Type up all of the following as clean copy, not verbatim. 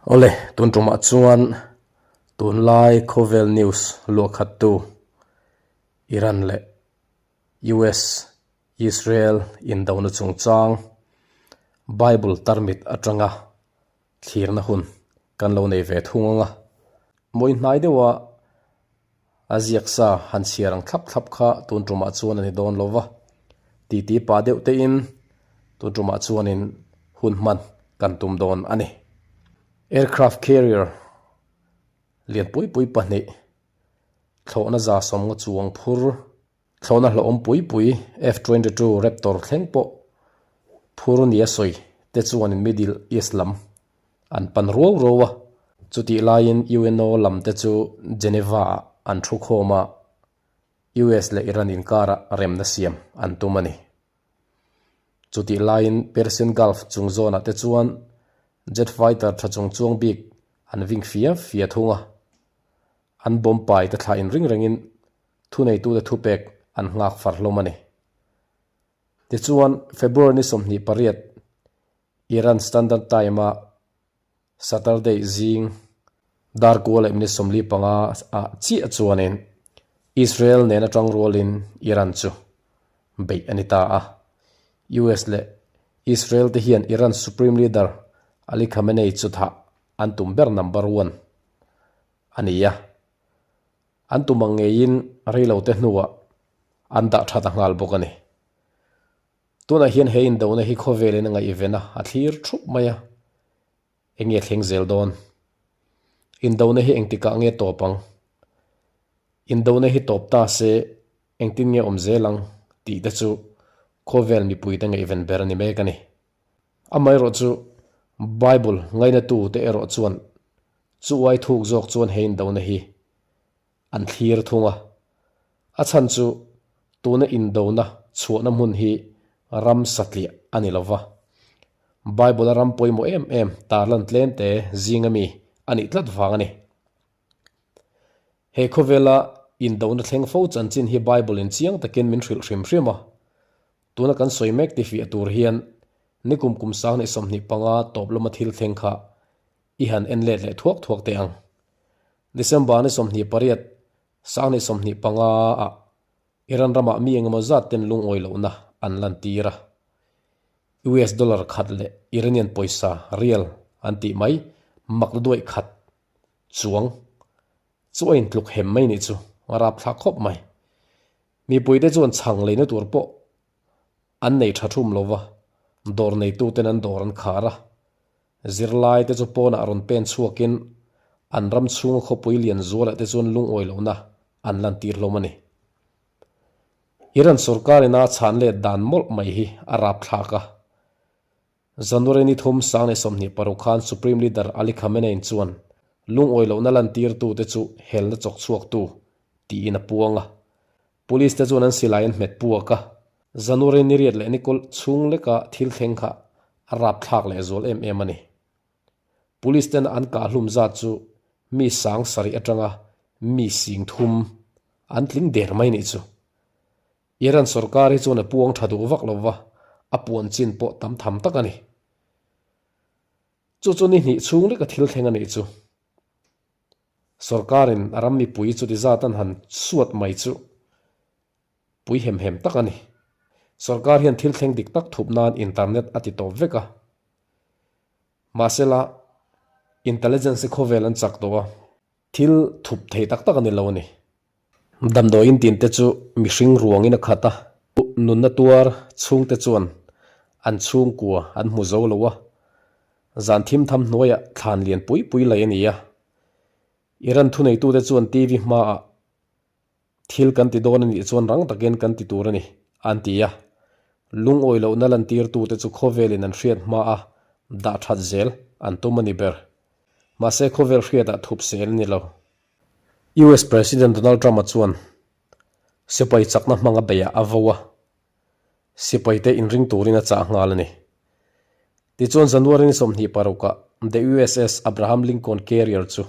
Awle, tun tumah chuan tunlai khawvel news luahkhattu Iran leh US Israel indona chungchang Bible tarmit atanga thlirna hun kan lo nei ve thung ang a. Mawi hnai deuha a ziak sa han chhiar ang thlap thlap kha tun tumah chuan a ni dawn lo va, titi pah deuh tein tun tumah chuanin hun hman kan tum dawn a ni. Aircraft carrier lian pui pui pahnih thlawhna 150 chuang phur Thlawhna hlauhawm pui pui F-22 Raptor thleng pawh phur nia sawi te chuanin Middle East lam an pan ruau ruau a. Chutih laiin UNO lam te chu Geneva-ah an thu khawm a, US leh Iran inkarah remna siam an tum a ni. Chutih laiin Persian Gulf chung zawnah te chuan jet fighter tha chung chuang bik an ving fia fia thung a, an bomb pai te thlah inring rengin Thuneitute thupek an nghak far hlawm a ni. Tichuan, February ni 28, Iran Standard Time-a Saturday zing dar kua leh minute 45 ah chiah chuanin Israel nen atang rualin Iran chu beih a ni ta a. US leh Israel te hian Iran Supreme Leader Ali Khamenei chu thah an tum ber number one a ni a. An tum ang ngeiin reilote hnuah an dah tha ta nghal bawk a ni. Tunah hian he indona hi khawvelin a ngaihven a, a thlir thup mai a, eng nge thleng zel dawn? Indona hi engtikah nge tawp ang? Indona hi tawp ta se engtin nge awm zel ang tih te chu khawvel mipuite ngaihven ber a ni mek a ni. Amaherawh chu Bible ngainatute erawh chuan Chu uai thuk zawk chuan he indona hi an thlir thung a, a chhan chu tuna indona chhuahna hmun hi ram satliah a ni lova, Bible-a ram pawimawh em em tarlan tlemte zinga mi a nih tlat vang a ni. He khawvela indona thleng fo chanchin hi Bible-in chiang takin min hrilh hrim hrim a, tuna kan sawi mek tifiah tur hian nikum kum 2025 tawp lama thil thleng kha I han en let leh thuak thuak teh ang. December ni 28, 2025 ah Iran ramah mi engemaw zat ten lungawi lohna an lantir a. US dollar khat leh Iranian pawisa rial an tih mai mak duai khat chuang chu a intluk hem mai nih chu a rapthlak khawp mai. Mipuite chuan chhang leina tur pawh an nei tha thum lova, dawr neituten an dawr an khar a. Zirlaite chu pawnah rawn pen chhuakin an ram chhunga khawpui lian zualah te chuan lungawi lohna an lantir hlawm a ni. Iran sorkarina a chhan let dan mawlh mai hi a rapthlak a. January ni thum 2026 khan Supreme Leader Ali Khamenei chuan lungawi lohna lantirtute chu helna chawk chhuaktu tiin a puang a. Police te chuan an silai an hmet puak a, January ni riat leh ni kawlh chhung leka thil thleng kha a rapthlak leh zual em em a ni. Police tena an kahhlum zat chu mi 7000 atanga mi 3000 an tling der mai nih chu. Iran sorkar hi chuan a puang tha duh vak lova, a puan chin pawh tam tham tak a ni. Chu chu ni hnih chhung leka thil thleng a nih chu. Sorkarin a ram mipui chuti zat an han suat mai chu pui hem hem tak a ni. Sorkar hian thil thleng dik tak thup nan internet a ti tawp vek a. Mahsela, intelligence hi khawvel an chak tawh a, thil thup thei tak tak a ni lo a ni. Damdawiin tin te chu mihring ruangin a khat a, nunna tuar chhungte chuan an chhungkua an hmu zo lo a, zan thim tham hnuaiah thlan lian pui pui laih a ni a. Iran thuneitute chuan TV hmaah thil kan ti dawn a nih chuan rang takin kan ti tur a ni, an ti a. Lungawi lohna lantirtute chu khawvelin an hriat hmaa dah that zel an tum a ni ber. Mahse khawvel hriatah thup sel a ni lo. US President Donald Trump-a chuan sipai chakna hmanga beiah a vo a, sipaite inring turin a chah nghal a ni. Tichuan January ni 26 ah The USS Abraham Lincoln Carrier chu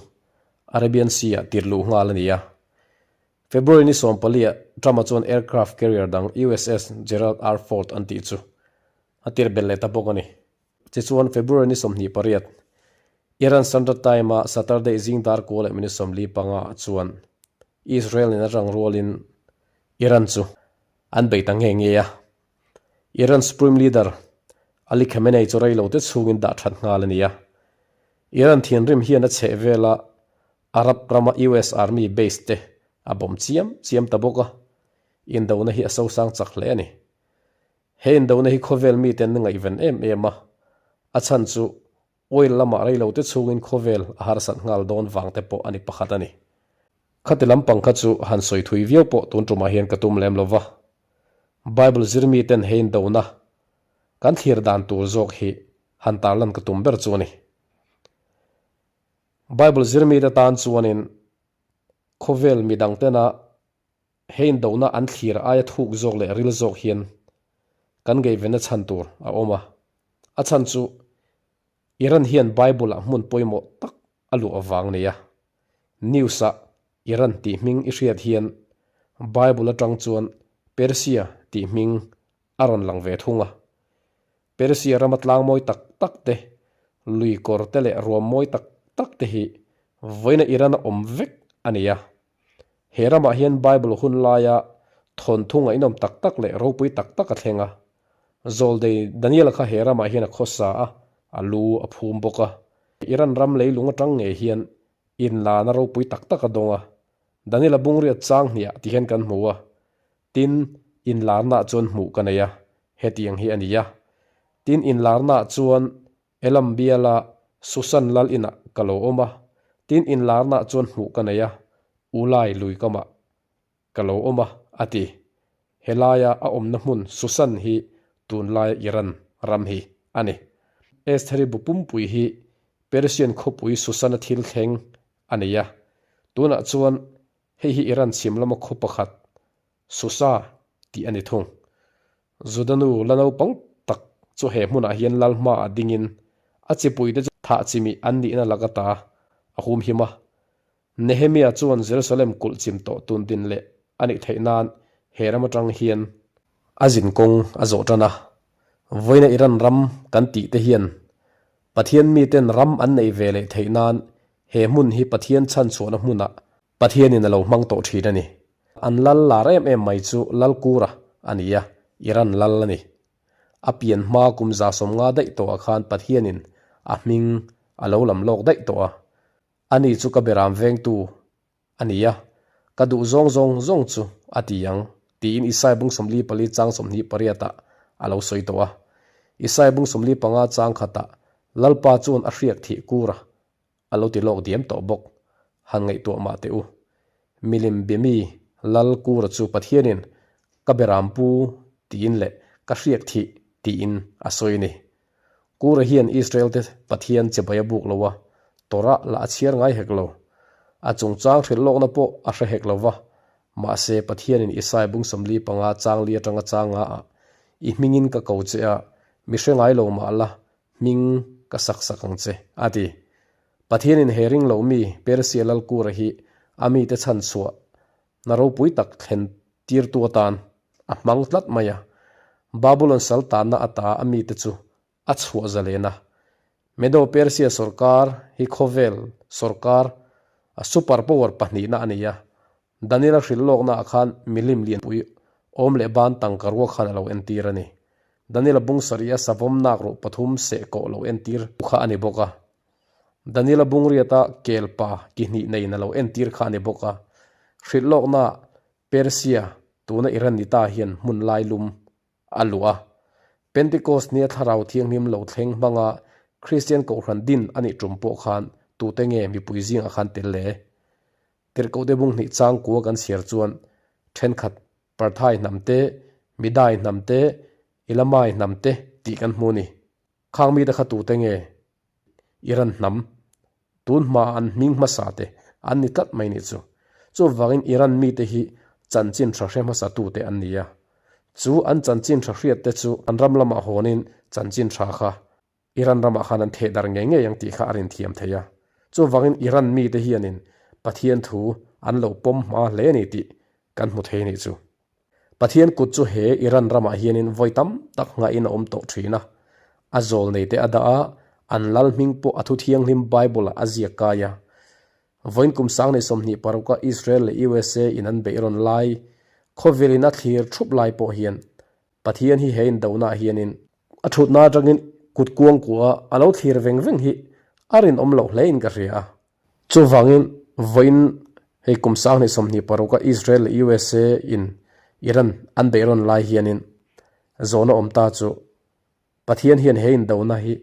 Arabian Sea-ah tir luh nghal a ni a. February ni 14 ah Trump-a chuan aircraft carrier dang USS Gerald R. Ford an tih chu a tir belh leh ta bawk a ni. Tichuan February ni 28. Iran Standard Time-a Saturday zing dar kua leh minute 45 ah chuan Israel nen a rang rualin Iran chu an bei ta nge nge a. Iran Supreme Leader Ali Khamenei chu rei lo te chhungin dah that nghal a ni a. Iran thinrim hian a chheh vela Arab rama US Army base te a bawm chiam chiam ta bawk a, indona hi a sosang chak hle a ni. He indona hi khawvel miten ngaihven em em a, a chhan chu oil lamah rei lo te chhungin khawvel a harsat nghal dawn vang te pawh a ni pakhat a ni. Khati lampang kha chu han sawi thui viau pawh tun tumah hian ka tum lem lo va. Bible zirmiten he indona kan thlir dan tur zawk hi han tarlan ka tum ber chu a ni. Bible zirmite tan chuanin khawvel midang tena he indona an thlir aia thuk zawk leh ril zawk hian kan gaihvenna chhan tur a awm a. A chhan chu Iran hian Bible-ah hmun pawimawh tak a luh avang nia. News-ah Iran tih hming i hriat hian Bible atang chuan Persia tih hming a rawn lang ve thung a. Persia rama tlang mawi tak tak te, lui kawr te leh ruam mawi tak tak te hi vawiina Iran a awm vek a ni a. He ramah hian Bible hun laia thawnthu ngaihnawm tak tak leh ropui tak tak a thleng a. Zawldei Daniela kha he ramah hian a khawsa a, a lu a phum bawk a. Iran ram leilung atang ngei hian inlana ropui tak tak a dawng a. Daniela bungriat chang hniah ti hian kan hmu a. Tin, inlarnaah chuan hmuh ka nei a, hetiang hi a ni a. Tin, inlarnaah chuan Elam biala Susan lal inah ka lo awm a. Tin, inlarnaah chuan hmuh ka nei a, Ulai lui kamah ka lo awm a, a ti. Helaia a awmna hmun Susan hi tunlaia Iran ram hi a ni. Estheri bu pumpui hi Persian khawpui Susan-a thil thleng a nei a. Tunah chuan Hei hi Iran chhim lama khaw pakhat, Susa tih a ni thung. Juda nu la naupang tak chu he hmunah hian lal hmaah dingin a chipuite chu thah chimih an nihna lak ata a humhim a. Nehemia chuan Jerusalem kulh chim tawh tun din leh a nih theih nan he ram atang hian a zin kawng a zawh tan a. Vawiina Iran ram kan tih te hian Pathian miten ram an neih ve leh theih nan he hmun hi Pathian chhanchhuahna hmunah Pathianin a lo hmang tawh thin a ni. An lal lar em em mai chu Lalkura a ni a, Iran lal a ni. A pian hma kum 150 daih tawhah khan Pathianin a hming a lo lam lawk daih tawh a. Ani chu ka beram vengtu a ni a, ka duh zawng zawng zawng chu a ti ang, tiin Isai bung 44 chang 28 ah a lo sawi tawh a. Isai bung 45 chang khatah Lalpa chuan a hriak thih kura a lo ti lawk diam tawh bawk. Han ngaihtuah mah teh u. Milim biami Lal Kura chu Pathianin ka beram pu tiin leh ka hriak thih tiin a sawi a ni. Kura hian Israel te Pathian chibai a buk lo a, Torah lah a chhiar ngai hek lo. A chungchang hrilh lawkna pawh a hre hek lo va. Mahse, Pathianin Isai bung 45 chang li atanga chang nga ah, I hmingin ka ko che a, mi hre ngai lo mah la, hming ka sak sak ang che, a ti. Pathianin he ring lo mi Persia Lalkura hi a mite chhan chhuah na ropui tak thlen tirtu atan a hmang tlat mai a. Babulon sal tanna ata a mite chu a chhuah zalen a. Medo-Persia sawrkar hi khawvel sawrkar a super power pahnihna a ni a. Daniel-a hrilh lawknaah khan milim lianpui awm leh ban tangka rua khan a lo entir a ni. Daniel-a bung sarih a savawm nak ruh pathum seh kawh lo entir kha a ni bawk a. Daniel-a bung riata kelpa ki hnih neiin a lo entir kha a ni bawk a. Hrilh lawknaah Persia, tuna Iran ni ta hian hmun lai lum a luh a. Pentecost nia Thlarau Thianghlim lo thleng hmanga Kristian Kohhran din a nih tum pawh khan tute nge mipui zingah khan tel le? Tirhkohte bung hnih changkua kan chhiar chuan thenkhat Parthai hnam te, Midai hnam te, Elamai hnam te tih kan hmu a ni. Khang mite kha tute nge? Iran hnam, tun hmaa an hming hmasa te an ni tlat mai nih chu. Chuvangin Iran mite hi chanchin tha hre hmasa tute an ni a. Chu an chanchin tha hriat te chu an ram lamah hawnin chanchin tha kha Iran ramah khan an theh darh ngei ngei ang tih kha a rinthiam thei a. Chuvangin Iran mite hianin Pathian thu an lo pawm hma hle a ni tih kan hmu thei nih chu. Pathian kut chu he Iran ramah hianin vawi tam tak ngaihin a awm tawh thin a. A zawl nei te a dah a, An lal hming pawh a thu thianghlim Bible-ah a ziak kai a. Vawiin kum 2026 a Israel leh USA in an beih rawn lai, khawvelin a thlir thup lai pawh hian Pathian hi he indonaah hianin a thutna atangin kut kuang kuah a lo thlir veng veng hi a rinawm loh hlein ka hria a. Chuvangin vawiin hei kum 2026 a Israel leh USA in Iran an beih rawn lai hianin zawhna awm ta chu Pathian hian he indona hi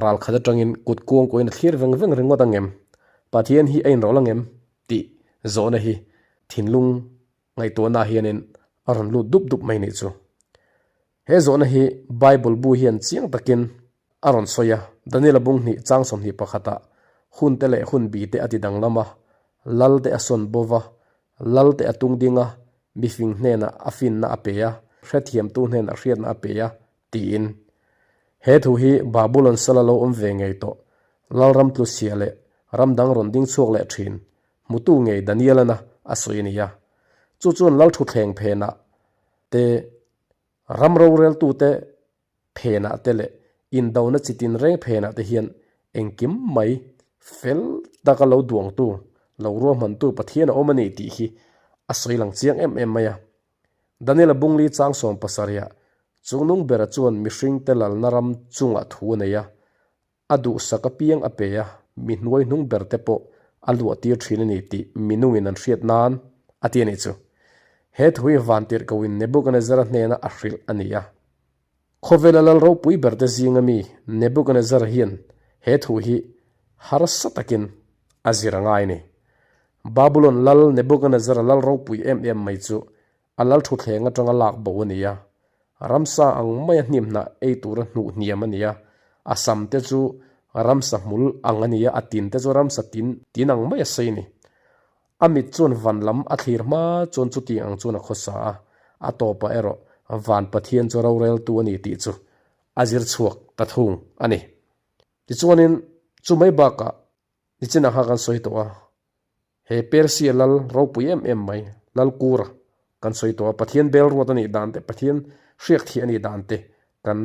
ral khat atangin kut kuang kuahin a thlir veng veng ringawt ang em? Pathian hi a inrawlh ang em? tih zawhna hi thinlung ngaihtuahnaah hianin a rawn lut dup dup mai nih chu. He zawhna hi Bible bu hian chiang takin a rawn sawi a, Daniela bung hnih chang 21 pakhatah hunte leh hun bite a ti danglam a, Lalte a sawn bo va, Lalte a tung ding a, mifing hnenah a finna a pe a, hrethiamtu hnenah hriatna a pe a, tiin. He thu hi Babulon sala lo awm ve ngei tawh, Lalram tluchhia leh ram dang rawn ding chhuak leh thin, hmutu ngei Danielana a sawi a ni a. Chu chuan Lal thuthleng phenah te, ram roreltute phenah te leh indona chi tinreng phenah te hian engkim mai fel taka lo duangtu, lo ruahmantu Pathian a awm a ni tih hi a sawi lang chiang em em mai a. Daniela Bungli chang 70ah Chungnung bera chuan mihringte lalna ram chungah thu a nei a, a duhsak apiang a pe a, mi hnuai hnung berte pawh a luahtir thin a ni tih minungin an hriat nan a ti a nih chu. He thu hi vantirhkohin Nebuchadnezzar-a hnena a hrilh a ni a. Khawvela lal ropui berte zinga mi Nebuchadnezzar hian he thu hi harsa takin a zir a ngai a ni. Babulon lal Nebuchadnezzar-a lal ropui em em mai chu a lal thutthleng atanga lak bo a ni a, ramsa ang maia hnimhnah ei tura hnuh hniam a ni a, a sam te chu ramsa hmul ang a ni a, a tin te chu ramsa tin tin ang maia sei a ni. A mit chuan van lam a thlir hma chuan chutiang ang chuan a khawsa a, a tawpah erawh van Pathian chu roreltu a ni tih chu a zir chhuak ta thung a ni. Tichuanin chu mai bakah nichinah kha kan sawi tawh a, he Persia lal ropui em em mai, Lal Kura kan sawi tawh a, Pathian bel ruat a nih dan te, Pathian hriak thih a nih dan te kan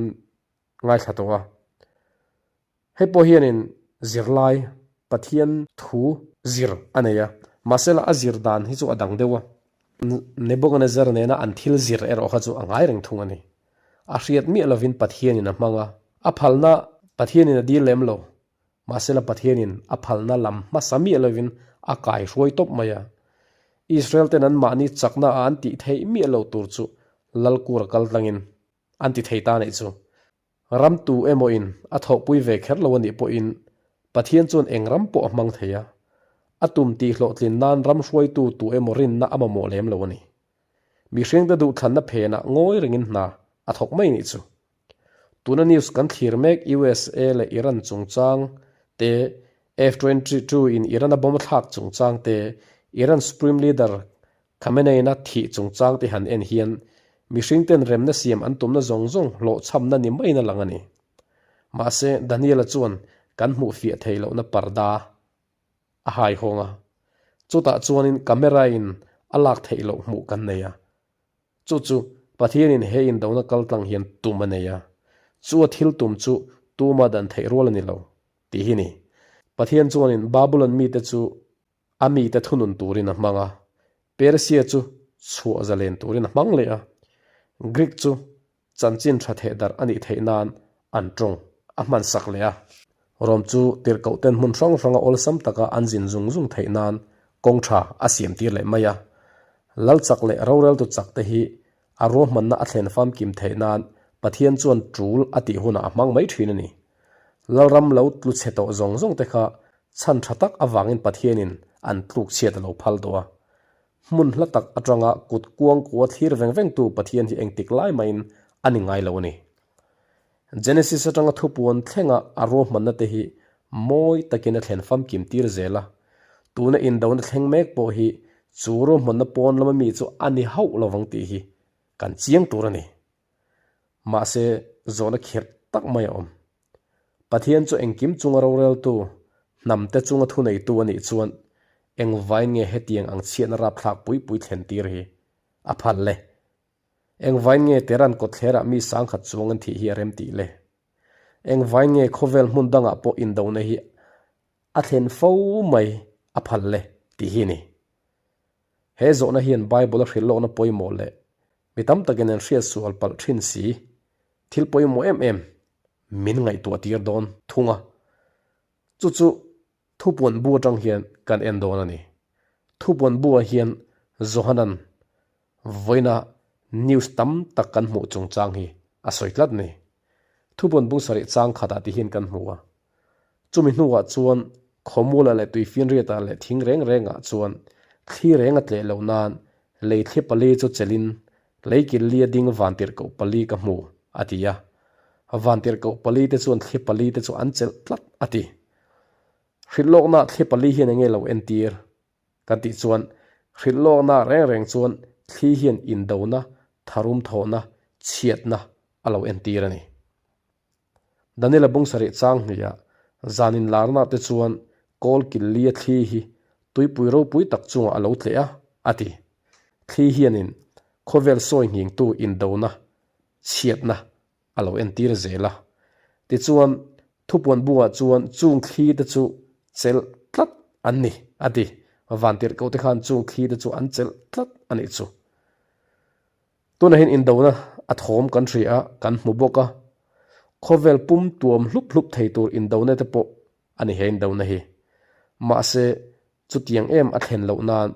ngaithla tawh a. Hei pawh hianin zirlai Pathian thu zir a nei a, mahsela a zir dan hi chu a dang deuh a. Nebuchadnezzar nena an thil zir erawh kha chu a ngai reng thung a ni. A hriat miah lovin Pathianin a hmang a, a phalna Pathianin a dil lem lo, mahsela Pathianin a phalna lam hmasa miah lovin a kai hruai tawp mai a. Israel ten anmahni chakna a an tih theih miah lo tur chu Lalkura kal tlangin an ti thei ta neih chu. Ram tu emaw in a thawhpui ve kher lo a nih pawhin Pathian chuan eng ram pawh a hmang thei a, a tum tih hlawhtlin nan ram hruaitu tu emaw rinna a mamawh lem lo a ni. Mihringte duhthlanna phenah ngawi rengin hna a thawk mai nih chu. Tuna news kan thlir mek USA leh Iran chungchang te, F-22 in Iran a bomb a thlak chungchang te, Iran Supreme Leader Khamenei-na thih chungchang te han en hian mihringten remna siam an tumna zawng zawng hlawhchhamna ni maiin a lang a ni. Mahse, Daniela chuan kan hmuh fiah theih lohna parda a haihawng a, chutah chuanin camera-in a lak theih loh hmuh kan nei a. Chu chu Pathianin he indona kaltlang hian tum a nei a, chu a thil tum chu tuma dan theih rual a ni lo, tih hi ni. Pathian chuanin Babulon mite chu A mite thunun turin a hmang a, Persia chu chhuah zalen turin a hmang leh a, Greek chu chanchin tha theh darh a nih theih nan an tawng a hman sak leh a. Rom chu tirhkohten hmun hrang hranga awlsam taka an zin zung zung theih nan kawng tha a siam tir leh mai a. Lal chak leh roreltu chak te hi a ruahmanna a thlen famkim theih nan Pathian chuan tul a tih hunah a hmang mai thin a ni. Lalram lo tlu chhe tawh zawng zawng te kha chhan tha tak avangin Pathianin an tluk chhiat a lo phal tawh a. Hmun hla tak atanga kut kuang kua thlir veng vengtu Pathian hi engtik lai mahin a ni ngai lo a ni. Genesis atanga thupuan thlenga a ruahmanna te hi mawi takin a thlen famkim tir zel a. Tuna indona thleng mek pawh hi chu ruahmanna pawn lama mi chu a ni hauh lovang tih hi kan chiang tur a ni. Mahse, zawhna khirh tak mai a awm. Pathian chu engkim chunga roreltu, hnamte chunga thuneitu a nih chuan engvain nge hetiang ang chhiatna rapthlak pui pui thlen tir hi a phal le? Engvain nge Tehran kawtthlerah mi sangkhat chuang an thih hi a rem tih le? Engvain nge khawvel hmun dangah pawh indona hi a thlen fo mai a phal le tih hi a ni. He zawhna hian Bible a hrilh lawkna pawimawh leh mi tam takin an hriat sual palh thin si thil pawimawh em em min ngaihtuah tir dawn thung a. Chu chu Thupuan bu atang hian kan en dawn a ni. Thupuan buah hian Johanan vawiina news tam tak kan hmuh chungchang hi a sawi tlat a ni. Thupuan bung sarih chang khatah ti hian kan hmu a. Chumi hnuah chuan khawmulah leh tuifinriatah leh thing reng rengah chuan thli reng a tleh loh nan lei thli pali chu chelhin lei kil li a ding vantirhkoh pali ka hmu, a ti a. Vantirhkoh pali te chuan thli pali te chu an chelh tlat, a ti. Hrilhlawkna thli pali hian enge lo entir? Kan tih chuan hrilhlawkna reng reng chuan thli hian indona, tharum thawhna, chhiatna a lo entir a ni. Daniela bung sarih chang hniah zan inlarna te chuan kawl kil lia thli hi tuipui ropui tak chungah a lo tleh a, a ti. Thli hianin khawvel sawi nghingtu indona, chhiatna a lo entir zel a. Tichuan, thupuan buah chuan chung thli te chu chelh tlat an ni, a ti. Vantirhkoh te khan chung thli te chu an chelh tlat a nih chu. Tunah hian indona a thawm kan hria a, kan hmu bawk a. Khawvel pum tuam hlup hlup thei tur indona te pawh a ni he indona hi. Mahse, chutiang em a thlen loh nan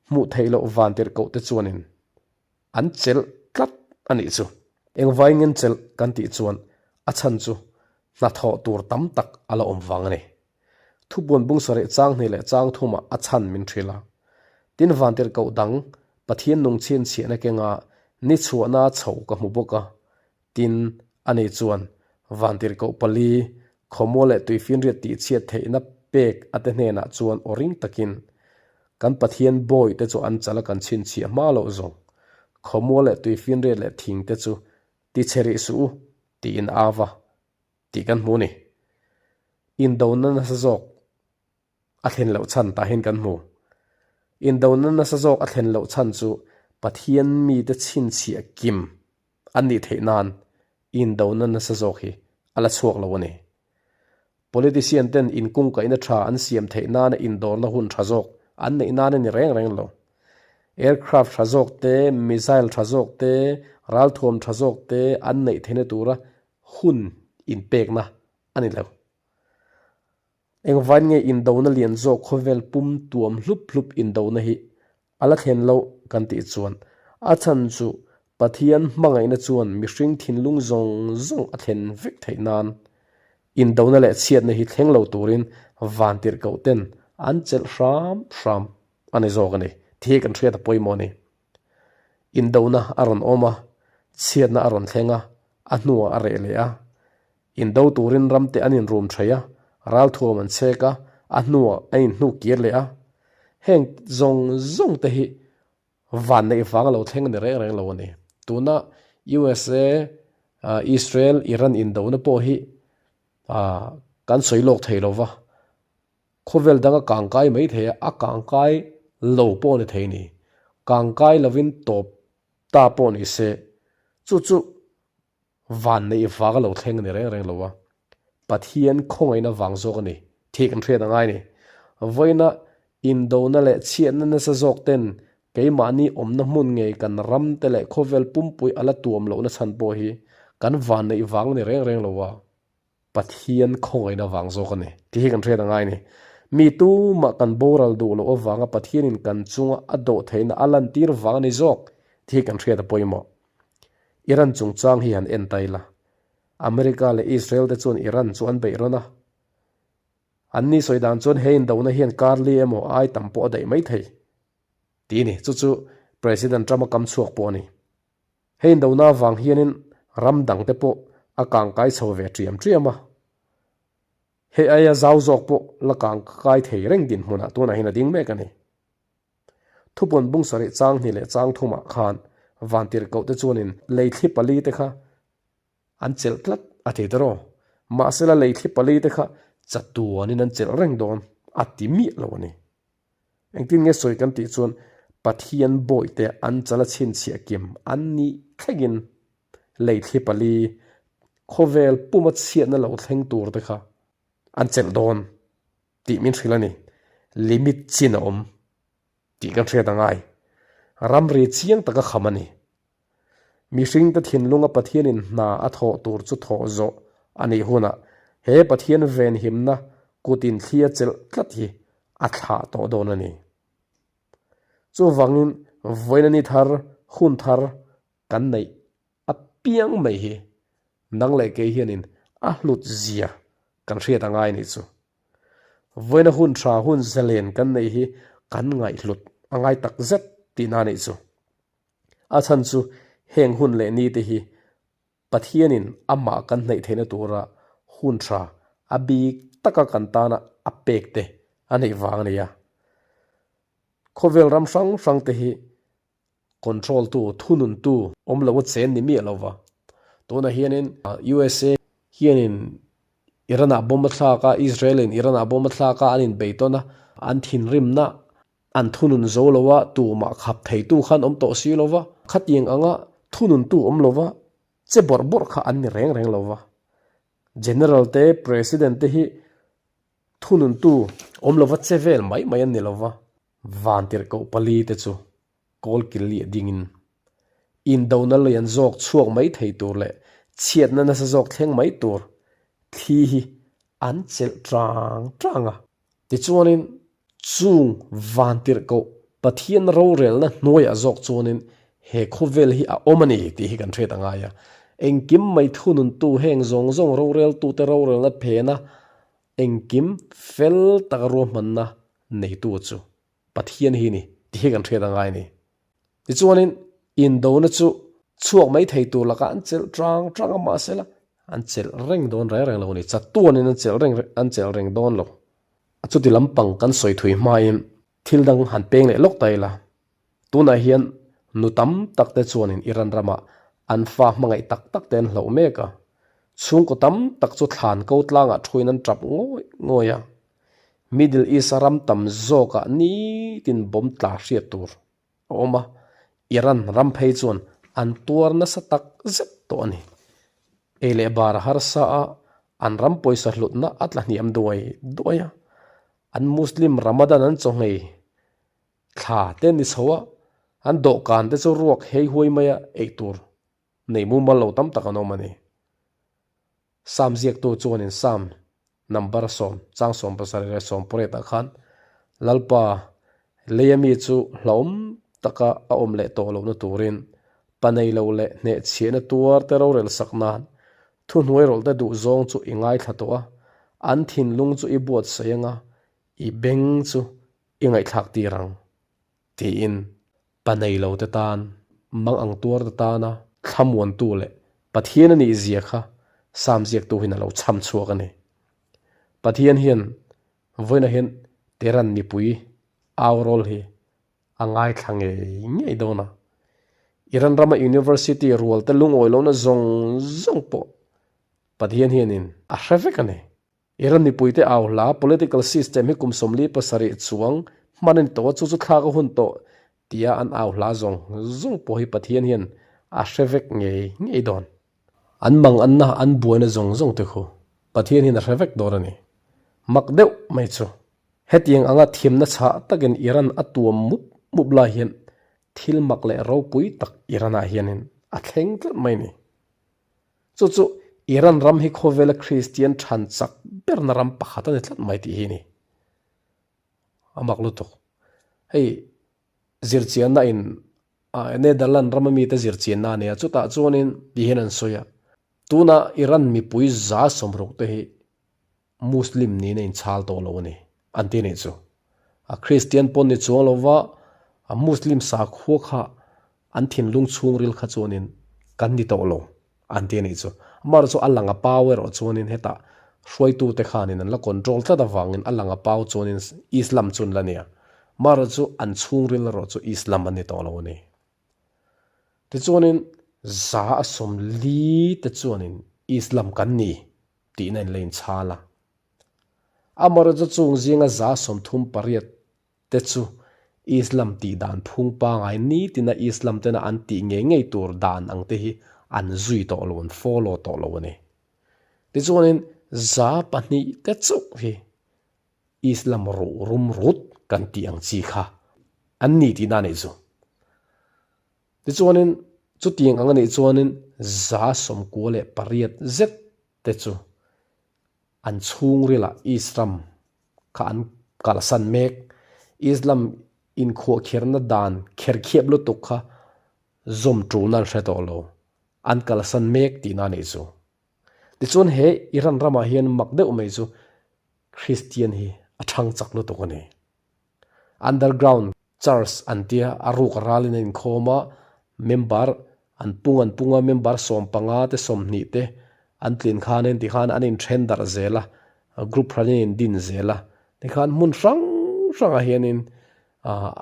hmuh theih loh vantirhkoh te chuanin an chelh tlat a nih chu. Engvaingin chelh kan tih chuan a chhan chu hnathawh tur tam tak a la awm vang a ni. Thubuan bung sarih chang hnih leh chang thumah a chhan min hrilh a. Tin vantirhkoh dang Pathian nung chhinchhiahna kenga ni chhuahna chho ka hmu bawk a. Tin, ani chuan vantirhkoh pali, khawmual leh tuifinriat tihchhiat theihna pek a te hnenah chuan aw ring takin, Kan Pathian bawi te chu an chala kan chhinchhiah hma loh zawng. Khawmual leh tuifinriat leh thing te chu tichhe rih suh u, tiin a va tih kan hmu a ni. Indona nasa zawk a thlen loh chhan tah hian kan hmu. Indona nasa zawk a thlen loh chhan chu Pathian mite chhinchhiah kim an nih theih nan indona nasa zawk hi a la chhuak lo a ni. Politician ten inkungkaihna tha an siam theih nana indawrna hun tha zawk an neih nan a ni reng reng lo. Aircraft tha zawk te, missile tha zawk te, ralthuam tha zawk te an neih theihna tura hun inpekna a ni lo. Engvain nge indona lian zawk khawvel pum tuam hlup hlup indona hi a la thlen loh kan tih chuan a chhan chu Pathian hmangaihna chuan mihring thinlung zawng zawng a thlen vek theih nan indona leh chhiatna hi thleng lo turin vantirhkoh ten an chelh hram hram a ni zawk a ni tih hi kan hriat a pawimawh a ni. Indona a rawn awm a, chhiatna a rawn thleng a, a hnuah a reh leh a. Indo turin ramte an inrum thei a, ralthuam an chhek a, a hnuah an inhnuk kir leh a. Heng zawng zawng te hi van neih vang a lo thleng a ni reng reng lo a ni. Tuna USA, Israel, Iran indona pawh hi kan sawi lawk thei lo va, Khawvel dang a kangkai mai thei a, a kangkai lo pawh a ni thei a ni. Kangkai lovin tawp ta pawh ni se, chu chu van neih vang a lo thleng a ni reng reng lo a, Pathian khawngaihna vang zawk a ni tih kan hriat a ngai a ni. Vawiina indona leh chhiatna nasa zawk ten keimahni awmna hmun ngei kan ram te leh khawvel pumpui a la tuam lohna chhan pawh hi kan van neih vang a ni reng reng lo a. Pathian khawngaihna vang zawk a ni tih hi kan hriat a ngai a ni. Mi tumah kan boral duh loh avanga Pathianin kan chunga a dawh theihna a lantir vang a ni zawk tih hi kan hriat a pawimawh. Iran chungchang hi han en ta ila. America leh Israel te chuan Iran chu an beih rawn a. An ni sawi dan chuan he indona hian karli emaw ai tam pawh a daih mai thei tih a ni. Chu chu President Trump a kam chhuak pawh a ni. Hei indona avang hianin ram dangte pawh a kangkai chho ve ṭiam ṭiam a. Hei aia zau zawk pawh la kangkai thei reng dinhmunah tunah hian a ding mek a ni. Thupawn bung sarih chang hnih leh chang thumah khan vantirhkoh te chuanin lei thli pali te kha An chelh tlat a ti tawh. Mahsela lei thli pali te kha chatuanin an chelh reng dawn a ti miah lo a ni. Engtin nge sawi kan tih chuan Pathian bawihte an chala chhinchhiah kim an nih thlengin lei thli pali. Khawvel puma chhiatna lo thleng tur te kha an chelh dawn tih min hrilh a ni. Limit chin a awm tih kan hriat a ngai. Ramri chiang taka kham a ni. Mihringte thinlunga Pathianin hna a thawh tur chu thawh zawh a nih hunah he Pathian venhimna kutin thli a chelh tlat hi a thlah tawh dawn a ni. Chuvangin vawiin a ni thar, hun thar kan neih apiang mai hi nang leh kei hianin a hlut zia kan hriat a ngai nih chu. Vawiina hun tha hun zalen kan neih hi kan ngaihhlut a ngai tak zet tihna nih chu. A chhan chu heng hun leh ni te hi Pathianin amah kan hnaih theihna tura hun tha a bik taka kan tana a pek te a neih vang a ni a. Khawvel ram hrang hrang te hi control tu, thunun tu awm lo a chen ni miah lo va. Tunah hianin USA hianin Iran ah bomb a thlak a, Israel in Iran ah bomb a thlak a, an inbei tawn a, an thinrimna an thunun zo lo a, tumah khap theitu khan awm tawh si lo va, khatiang anga thunun tu awm lo va, che bawrh bawrh kha an ni reng reng lo va. General te, President te hi thunun tu awm lo va che vel mai mai an ni lo va. Vantirhkoh pali te chu kawl kil leh dingin indona lian zawk chhuak mai thei tur leh chhiatna nasa zawk thleng mai tur thli hi an chelh tang tang a. Tichuanin chung vantirhkoh Pathian rorelna hnuaiah zawk chuanin he khawvel hi a awm a ni tih hi kan hriat a ngai a. Engkim mai thununtu heng zawng zawng roreltute rorelna phena engkim fel taka ruahmanna neitu chu Pathian hi ni tih hi kan hriat a ngai a ni. Tichuanin indona chu chhuak mai thei tur lakah an chelh tang tang a, mahsela an chelh reng dawn reng reng lo a ni. Chatuanin an chelh reng an chelh reng dawn lo. A chuti lampang kan sawi thui hmain thil dang han peng leh lawk ta ila. Tunah hian nu tam tak te chuanin Iran ramah an fa hmangaih tak tak te an hloh mek a. Chhungkaw tam tak chu thlan ko tlangah thuin an tap ngawih ngawih a. Middle East-a ram tam zawkah nitin bomb tla hriat tur a awm a, Iran ram phei chuan an tuar nasa tak zet tawh a ni. Ei leh bar a harsa a, an ram pawisa hlutna a tla hniam duai duai a, an Muslim Ramadan an chaw nghei thla te ni chho a, an dawhkan te chu ruak hei huai maia ei tur nei mumal lo tam tak an awm a ni. Sam ziaktu chuanin Sam number sawm, chang 70 leh 18 ah khan Lalpa leia mi chu hlauhawm taka a awm leh tawh lohna turin pa nei lo leh hnehchhiahna tuar te rorel sak nan thuhnuai rawlh te duh zawng chu i ngaithla tawh a, an thinlung chu i buatsaih anga i beng chu i ngaihthlak tir ang. Tiin pa nei lo te tan, mang ang tuar te tana thlamuantu leh Pathian a nih zia kha Sam ziaktu hian a lo chham chhuak a ni. Pathian hian vawiinah hian Tehran mipui au rawl hi a ngaithla ngei ngei dawn a. Iran rama University rual te lungawi lohna zawng zawng pawh Pathian hianin a hre vek a ni. Iran mipuite au hla political system hi kum 47 chuang hman a ni tawh a, chu chu thlak a hun tawh tia an au hla zawng zawng pawh hi Pathian hian a hre vek ngei ngei dawn. An mang anna an buaina zawng zawng te khu Pathian hian a hre vek dawn a ni. Mak deuh mai chu. Hetiang anga thiamna chhah takin Iran a tuam mup mup lai hian thil mak leh ropui tak Iran-ah hianin a thleng tlat mai a ni. Chu chu Iran ram hi khawvela Kristian than chak berna ram pakhat a ni tlat mai tih hi a ni. A mak lutuk. Hei zirchianna in Netherland rama mite zirchianna a ni a, chutah chuanin ti hian an sawi a, tuna Iran mipui 60% te hi Muslim niin a inchhal tawh lo a ni, an ti anih chu. A Kristian pawn ni chuang lo va, a Muslim sakhua kha an thinlung chhungril kha chuanin kan ni tawh lo, an ti anih chu. Amaherawh chu a lang a pau erawh chuanin hetah hruaitute khanin an la control tlat avangin a lang a pau chuanin Islam chu an la nia. Amaherawh chu an chhungril erawh chu Islam an ni tawh lo a ni. Tichuanin 40% te chuanin Islam kan ni tihna in la inchhal a. Amaherawhchu chung zinga 38% te chu Islam tih dan phung pangai nitina Islam tena an tih ngei ngei tur dan ang te hi an zui tawh lo, an follow tawh lo a ni. Tichuanin 2% te chauh hi Islam ruh rum rut kan tih ang chi kha an ni tihna a nih chu. Tichuanin chutiang ang a nih chuanin 98% zet te chu an chhungrilah Islam kha an kalsan mek. Islam inkhuahkherna dan kherkhiap lutuk kha zawm tulna an hre tawh lo. An kalsan mek tihna a nih chu. Tichuan he Iran ramah hian mak deuh mai chu Kristian hi a thang chak lutuk a ni. Underground church an tia a ruk a ralin a inkhawm a, member an pung an pung a, member 15 te 20 te an tlin khanin tikhan an inthen darh zel a, group hranin an indin zel a, tikhan hmun hrang hrangah hianin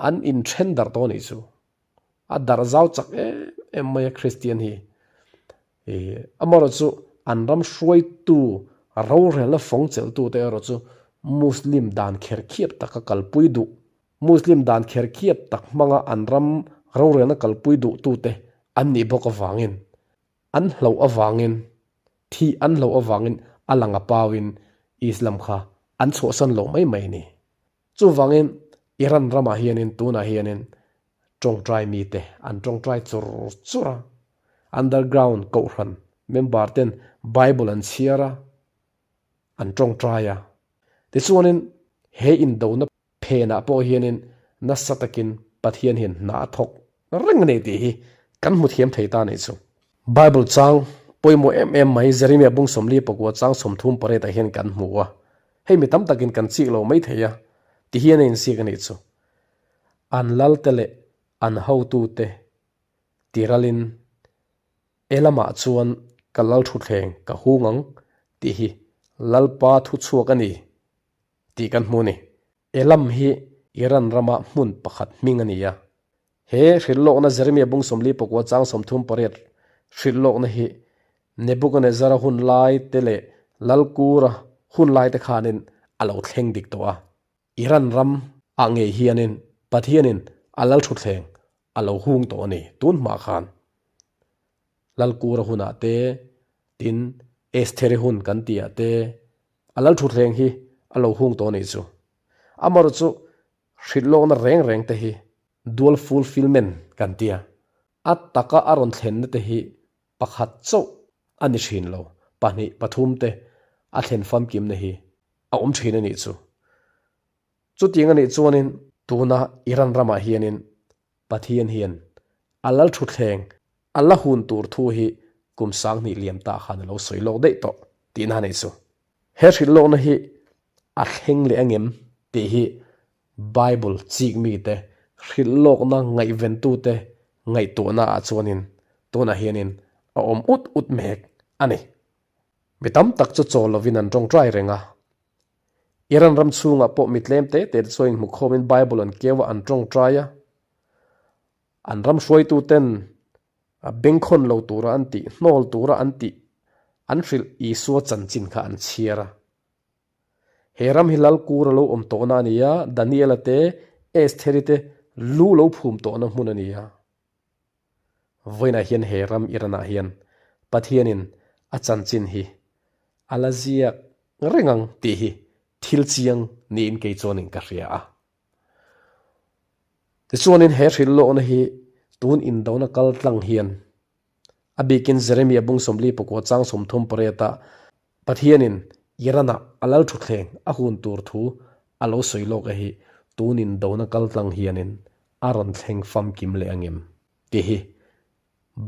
an inthen darh tawh a nih chu. A darh zau chak em em mai a Kristian hi. Amaherawh chu an ram hruaitu rorelna fawng chelhtute erawh chu Muslim dan kherkhiap taka kalpui duh, Muslim dan kherkhiap tak hmanga an ram rorelna kalpui duhtute an nih bawk avangin, an hlauh avangin, thih an hlauh avangin a lang a pauin Islam kha an chhuahsan lo mai mai a ni. Chuvangin Iran ramah hianin tunah hianin tawngtai mite an tawngtai chur chur a, underground kohhran member ten Bible an chhiar a, an tawngtai a. Tichuanin he indona phenah pawh hianin nasa takin Pathian hian hna a thawk reng a ni tih hi kan hmu thiam thei ta a nih chu. Bible chang pawimawh em em mai Jeremiah bung 44 chang 38 ah hian kan hmu a. Hei mi tam takin kan chik lo mai thei a, ti hian a insiak a nih chu. An lalte leh an hotute tiralin e lamah chuan ka lal thutthleng ka hung ang tih hi Lalpa thuchhuak a ni tih kan hmu a ni. Elam hi Iran rama hmun pakhat hming a ni a. He hrilhlawkna Jeremia bung 44 chang 38 hrilhlawkna hi Nebuchadnezzar-a hun lai te leh Lalkura hun lai te khanin a lo thleng dik tawh a. Iran ram ah ngei hianin Pathianin a lal thutthleng a lo hung tawh a ni tun hma khan. Lalkura hunah te, tin Estheri hun kan tih ah te a lal thutthleng hi a lo hung tawh a nih chu. Amaherawhchu chu hrilhlawkna reng reng te hi dual fulfillment kan tia. A taka a rawn thlenna te hi pakhat chauh a ni thin lo, pahnih pathum te a thlen famkimna hi a awm thin a nih chu. Chutiang a nih chuanin tuna Iran ramah hianin Pathian hian a lal thutthleng a la hun tur thu hi kum 2000 liam ta khan a lo sawi lawk daih tawh tihna a nih chu. He hrilh lawkna hi a thleng leh angem tih hi Bible chik mite hrilh lawkna ngaihventute ngaihtuahna ah chuanin tunah hianin a awm ut ut mek a ni. Mi tam tak chu chawl lovin an tawngtai reng a. Iran ram chhungah pawh mi tlem te te te chuan inhmukhawmin Bible an keu a, an tawngtai a. An ram hruaituten bengkhawn lo tura an tih, hnawl tura an tih, an hrilh Isua chanchin kha an chhiar a. He ram hi lal kur a lo awm tawhna a ni a, Daniela te, Estheri te lu lo phum tawhna hmun a ni a. Vawiinah hian he ram Iranah hian Pathianin a chanchin hi a la ziak reng ang tih hi thil chiang niin kei chuanin ka hria a. Tichuanin he hrilhlawkna hi tun indona kal tlang hian a bikin Jeremia bung 44 chang 38 ah Pathianin Iran-ah a lal thutthleng a hun tur thu a lo sawi lawk a hi tun indona kal tlang hianin a rawn thleng famkim leh angem tih hi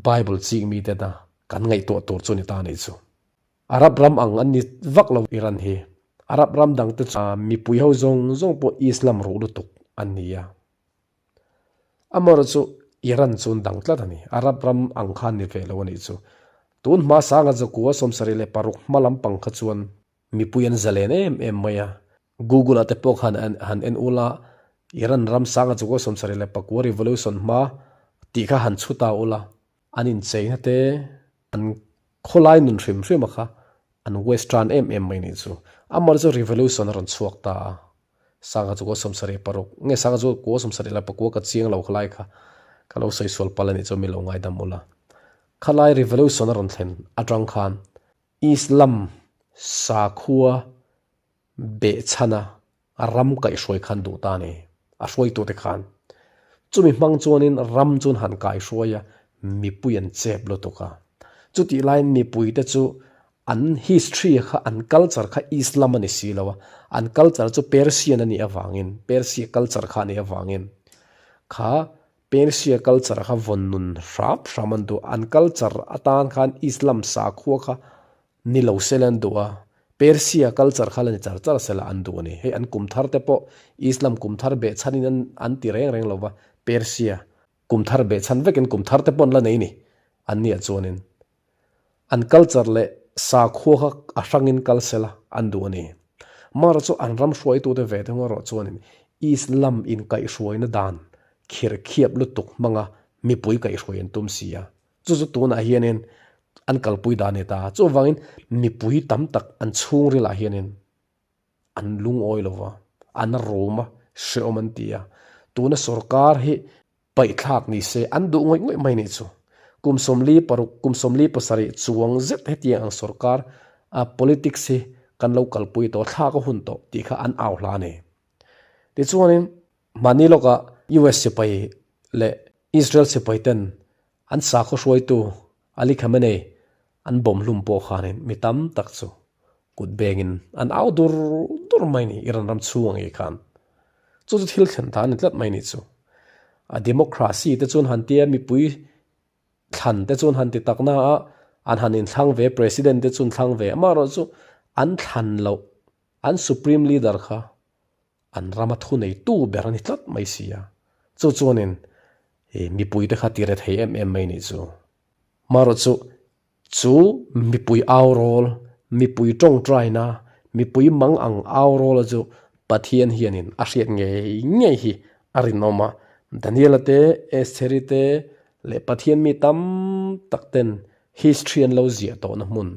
Bible chik mite ta kan ngaihtuah tur chu ni ta a nih chu. Arab ram ang an ni vak lo Iran hi. Arab ram dang te chu mipui ho zawng zawng pawh Islam ruh lutuk an ni a. Amaherawh chu Iran chu an dang tlat a ni. Arab ram ang kha an ni ve lo a nih chu. Tun hma sanga zakua 76 hma lampang kha chuan mipui an zalen em em mai a. Google ah te pawh khan han en ula Iran ram sanga zakua 79 revolution hma tih kha han chhu ta ula an incheina te an khawlai nun hrim hrim a kha an western em em mai nih chu. Amaherawh chu revolution a rawn chhuak ta a. Sanga chu kua 76 nge sanga chu kua 74 ka chiang lo khalai kha ka lo sawi sual pal a nih chu mi lo ngaidam ula. Khalai revolution a rawn thlen atang khan Islam. Sakhua behchhana ram kaihhruai khan duh ta a ni, a hruaitute khan. Chumi hmang chuanin ram chu an han kaihruai a, mipui an chep lutuk a. Chutih laiin mipuite chu an history kha, an culture kha Islam a ni si lo a, an culture chu Persian a nih avangin, Persia culture kha a nih avangin kha Persia culture kha vawn nun hram hram an duh. An culture atan khan Islam sakhua kha Ni lo sela an duh a, Persia culture kha la ni char char sela an duh a ni. Hei an kum thar te pawh Islam kum thar beh chhanin an an ti reng reng lo va, Persia kum thar beh chhan vekin kum thar te pawh an la nei ni. An nia chuanin an culture leh sakhua kha a hrangin kal sela an duh a ni. Mara chu an ram hruaitute ve thung erawh chuanin Islam inkaihhruaina dan khirkhiap lutuk hmanga mipui kaihhruai an tum si a. Chu chu tunah hianin an kalpui dan a ni ta. Chuvangin mipui tam tak an chhungrilah hianin an lungawi lo va, an rum a, hrehawm an ti a. Tuna sorkar hi paihthlak ni se an duh ngawih ngawih mai nih chu. Kum 46, kum 47 chuang zet hetiang ang sorkar a politics hi kan lo kalpui tawh, thlak a hun tawh tih kha an au hla a ni. Tichuanin mahni lawkah US sipai leh Israel sipai ten an sakhaw hruaitu Ali Khamenei an bawm hlum pawh khanin mi tam tak chu kut bengin an au dur dur mai ni Iran ram chhung ang ngei khan. Chu chu thil thlen ta a ni tlat mai ni chu. A democracy te chuan han tia mipui thlan te chuan han ti tak na a, an han inthlang ve president te chu an thlang ve amaherawhchu an thlan loh an supreme leader kha An rama thuneitu ber a ni tlat mai si a, chu chuanin mipuite kha ti re thei em em mai nih chu. Marawh chu, chu mipui au rawl, mipui tawngtaina, mipui mang ang au rawla chu Pathian hianin a hriat ngei ngei hi a rinawm a. Daniela te, Estheri te leh Pathian mi tam tak ten history an lo ziah tawhna hmun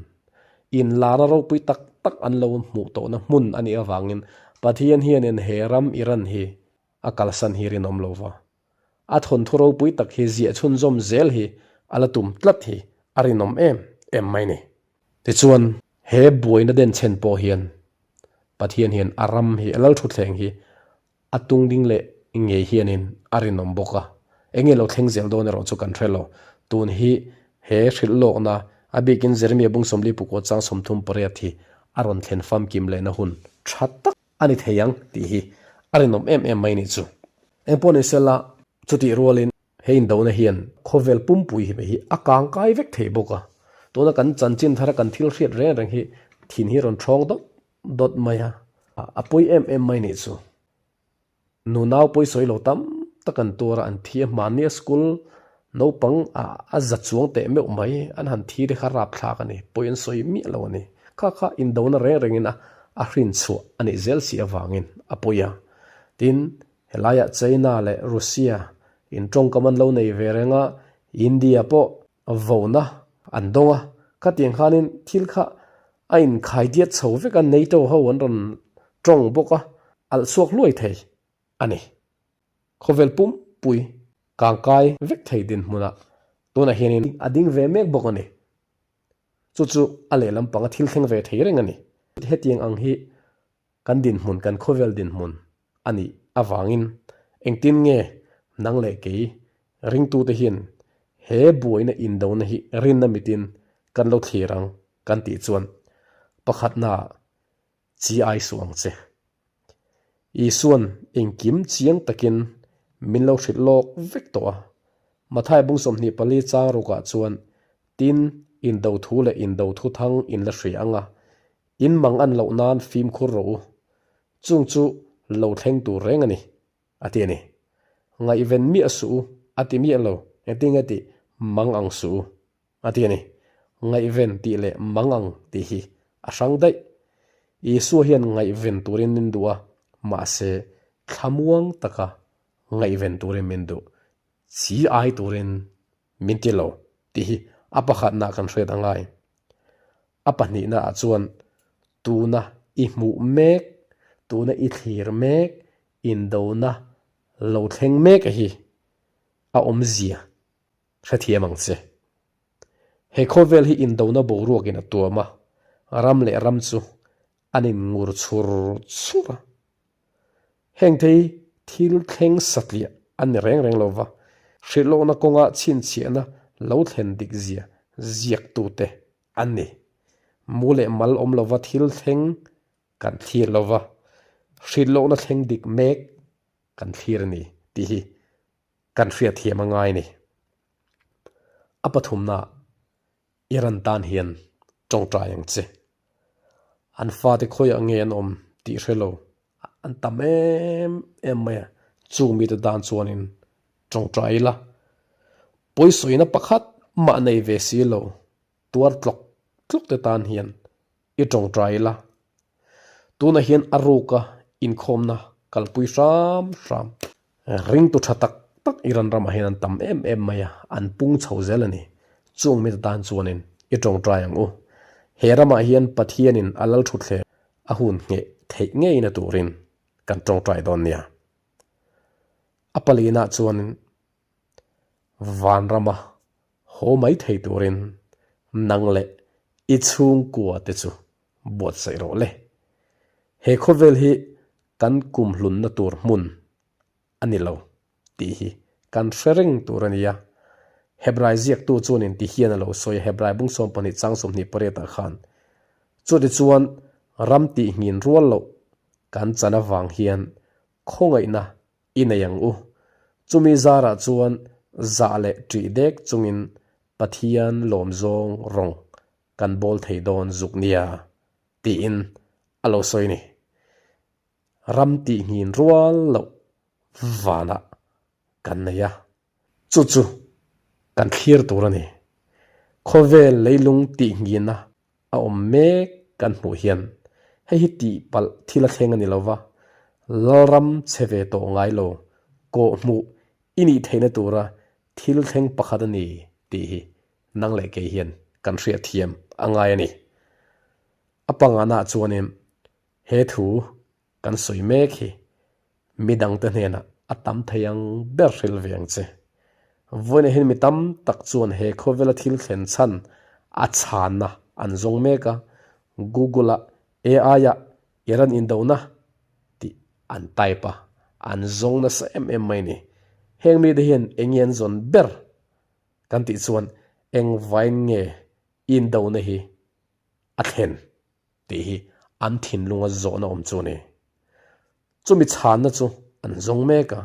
Inlarna ropui tak tak an lo hmuh tawhna hmun a nih avangin Pathian hianin he ram Iran hi a kalsan hi rinawm lo va. A thawnthu ropui tak hi ziah chhunzawm zel hi a la tum tlat hi a rinawm em em mai ni. Tichuan, he buaina denchhen pawh hian Pathian hian a ram hi, a lalthutthleng hi A tung ding leh ngei hianin a rinawm bawk a, enge lo thleng zel dawn erawh chu kan hre lo. Tun hi he hrilh lawkna, a bikin Jeremia bung 40 pukua chang 38 hi a rawn thlen famkim lehna hun tha tak a ni thei ang tih hi a rinawm em em mai nih chu. Engpawh ni sela, chutih rualin he indona hian khawvel pumpui hi hi a kangkai vek thei bawk a, tuna kan chanchin thara kan thil hriat reng reng hi thin hi rawn thawng dawt Dawt mai a, a pawi em em mai nih chu. Nu nau pawi sawi lo tam tak an tuar a, an thi a, hmannia school naupang a za chuang teh meuh mai, an han thi te kha rapthlak a ni, pawi an sawi miah lo a ni. Kha kha indona reng rengin a a hrin chhuah a nih zel si avangin a pawi a. Tin, helaiah China leh Russia in tawngkam an lo nei ve reng a, India pawh Vona an dawng a, khatiang khanin thil kha a inkhai diat chho vek a, NATO ho an rawn tawng bawk a, alh chhuak hluai thei a ni. Khawvel pumpui kangkai vek thei dinhmunah tunah hianin a ding ve mek bawk a ni. Chu chu a lehlam panga thil thleng ve thei reng a ni. Hetiang ang hi Kan dinhmun, kan khawvel dinhmun a nih avangin engtin nge nang leh kei ringtute hian he buaina indona hi rinna mitin kan lo thlir ang kan tih chuan pakhatnaah chi ai suh ang che. Isuan engkim chiang takin min lo hrilh lawk vek tawh a. Mathai bung 24 chang rukah chuan tin indo thu leh indo thu thang in la hria ang a, In mang an loh nan fimkhur rawh u, chung chu lo thleng tur reng a ni, a ti a ni. Ngaihven miah suh u, a ti miah lo, engtin nge tih mang ang suh u, a ti a ni. Ngaihven tih leh mang ang tih hi a hrang daih. Isua hian ngaihven turin min duh a, mahse thlamuang taka ngaihven turin min duh, chi ai turin Min ti lo, tih hi a pakhatna kan hriat a ngai. A pahnihna ah chuan tuna i hmuh mek, tuna i thlir mek, indona lo thleng mek a hi a awmzia hrethiam ang che. He khawvel hi indona boruakin a tuam a. Ram leh ram chu an inngur chhur chhur a. Heng thei thil thleng satliah an ni reng reng lo va, hrilhlawkna kawnga chhinchhiahna lo thlen dik zia ziaktute an ni. Mu leh mal awm lova thil thleng kan thlir lo va, hrilhlawkna thleng dik mek kan thlir a ni tih hi kan hriatthiam a ngai a ni. A pathumnaah Iran tan hian tawngtai ang che. An fate khawiah nge an awm tih hre lo an tam em em mai a, chung mite tan chuanin tawngtai ila. Pawisawina pakhat mah nei ve si lo tuar tlawk tlawk te tan hian i tawngtai ila. Tunah hian a ruka inkhawmna kalpui hram hram. Ringtu tha tak tak Iran ramah hian an tam em em mai a, an pung chho zel a ni. Chung mite tan chuanin i tawngtai ang u. He ramah hian Pathianin a lal thutthleng a hun ngheh theih ngeina turin kan tawngtai dawn nia. A palinah chuanin vanrama haw mai thei turin nang leh i chhungkua te chu buatsaih rawh le. He khawvel hi kan kumhlunna tur hmun a ni lo tih hi kan hre reng tur a nia. Hebrai ziaktu chuanin ti hian a lo sawi a, Hebrai bung 12 chang 28 ah khan, Chutichuan ram tihngin rual loh kan chan avang hian khawngaihna i nei ang u. Chumi zarah chuan zah leh ṭih dek chungin Pathian lawmzawng rawng kan bawl thei dawn zuk nia, tiin a lo sawi ni. Ram tihngin rual loh vanah kan nei a. Chu chu kan thlir tur a ni. Khawvel leilung tihngina a awm mek kan hmuh hian hei hi tihpalh thil a thleng a ni lo va, Lalram chhe ve tawh ngai lo kawhhmuh i nih theihna tura thil thleng pakhat a ni tih hi nang leh kei hian kan hriatthiam a ngai a ni. A pangana chuanin he thu kan sawi mek hi midangte hnenah a tam thei ang ber hrilh ve ang che. Vawiinah hian mi tam tak chuan he khawvela thil thlen chhan a chhanna an zawng mek a, Google-ah AI-ah Iran indona tih an type a, an zawng nasa em em mai a ni. Heng mite hian eng nge an zawn ber kan tih chuan engvain nge indona hi a thlen tih hi an thinlunga zawhna awm chu a ni. Chumi chhanna chu an zawng mek a,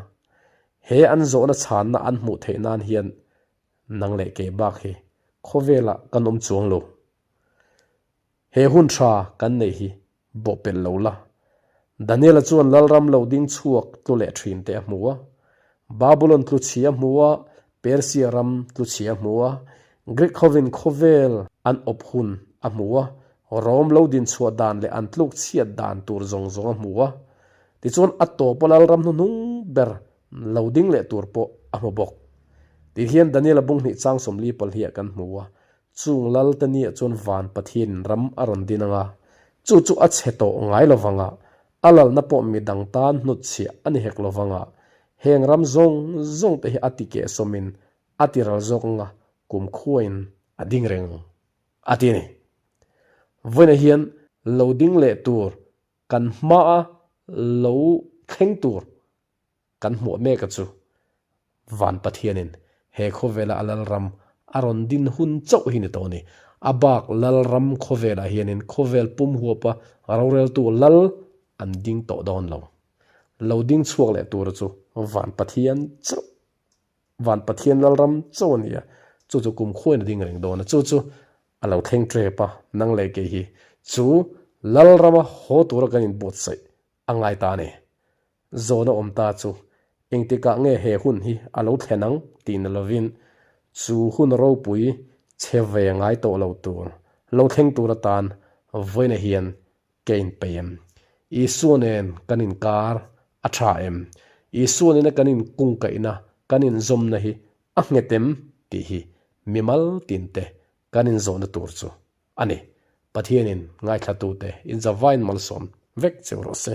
he an zawhna chhanna an hmuh theih nan hian nang leh kei bak hi khawvelah kan awm chuang lo. He hun tha kan neih hi bawhpelh lo la. Daniela chuan Lalram lo ding chhuak tlu leh thin te a hmu a. Babulon tlu chhia a hmu a, Persia ram tlu chhia a hmu a, Greek hovin khawvel an awp hun a hmu a, Rome lo din chhuah dan leh an tluk chhiat dan tur zawng zawng a hmu a. Tichuan a tawpa Lalram hnuhnung ber lo ding leh tur pawh a hmu bawk. Tih hian Daniela bung hnih chang 40 paliah kan hmu a, Chung Lalte nia chuan van Pathianin ram a rawn din ang a, chu chu a chhe tawh ngai lo vang a, a lalna pawh mi dang tan hnutchhiah a ni hek lo vang a, heng ram zawng zawng te hi a ti kehsawmin a ti ral zawk ang a, kum khuain a ding reng ang, a ti a ni. Vawiinah hian lo ding leh tur kan hmaa lo thleng tur Kan hmuah mek a chu Van Pathianin he khawvela a Lalram a rawn din hun chauh hi ni tawh a ni. A bak Lalram khawvelah hianin khawvel pum huapa roreltu Lal an ding tawh dawn lo. Lo ding chhuak leh tura chu Van Pathian chauh, Van Pathian Lalram chauh a ni a, chu chu kum khuain a ding reng dawn a, chu chu a lo thleng tep a, nang leh kei hi chu Lalrama haw tura kan inbuatsaih a ngai ta a ni. Zawhna awm ta chu engtikah nge he hun hi a lo thlen ang tih na lovin chu hun ropui chhe ve ngai tawh lo tur lo thleng tur atan vawiina hian ka inpeih em? Isua nen kan inkar a tha em? Isua nena kan inkungkaihna, kan inzawmna hi a nghet em tih hi mimal tinte kan inzawhna tur chu a ni. Pathianin ngaithlatute inzavain malsawm vek cheu rawh se.